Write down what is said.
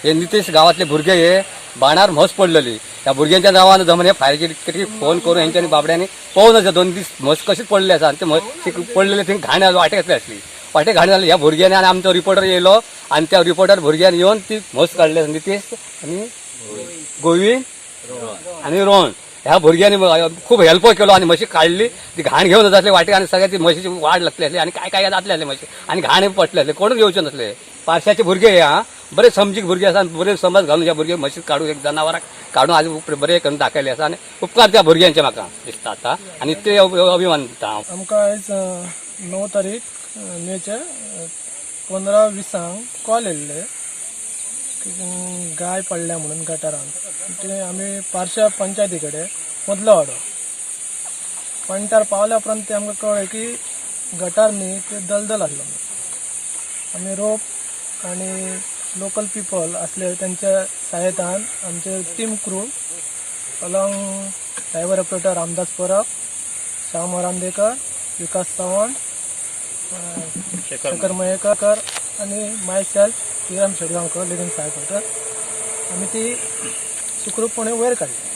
हे नितेश गांवातले भुरगे हे बाणार म्हस पडलेली. ह्या भुरग्यांच्या नांवान जमन हे फायर फोन करून हेंच्यांनी बाबड्यांनी पळोवन आसा 2 दीस म्हस कशीच पडली आसा. आनी ते म्हस ती पडलेली थंय घाण वाटेक आसली आसली, वाटेक घाण जाली. ह्या भुरग्यांनी आनी आमचो रिपोर्टर येयलो आनी त्या रिपोर्टर भुरग्यांनी येवन ती म्हस काडली. नितेश आनी गोविंद आनी रोहन ह्या भुरग्यांनी खूब हेल्प केलो आनी म्हशी काडली. ती घाण घेवन जातले वाटेक आनी सगळ्या ती म्हशीची वाड लागली आसली आनी काय काय जातले आसले म्हशी आनी घाण पडले आसले, कोणूच येवचे नसले. पारशाचे भुरगे हे हा बरे समजीक भुरगे आसा आनी बरे समज घालून ह्या भुरगे म्हशी काडून एक जनावराक काडून आज बरे करून दाखयले आसा आनी उपकार त्या भुरग्यांचे म्हाका दिसता आतां आनी इतके अभिमान दिता हांव. आमकां आयज 9 तारीख मेचे 4:45 कॉल येयल्ले की गाय पडल्या म्हणून गटारान. ते आमी पारशा पंचायती कडेन मदलो वाडो पणटार पावल्या उपरांत ते आमकां कळ्ळें की गटार न्ही, ते दलदल आसलो म्हणून. आमी रोप आनी लोकल पिपल असले तेंच्या सहायतान आमचे team crew along driver operator Ramdas Parab, Shyam Randekar, Vikas Chavan, Shekhar Mayekar आणि my self Kiran Shedgaonkar, leading fire fighter, आम्ही ती सुखरूपपणे वयर काडली.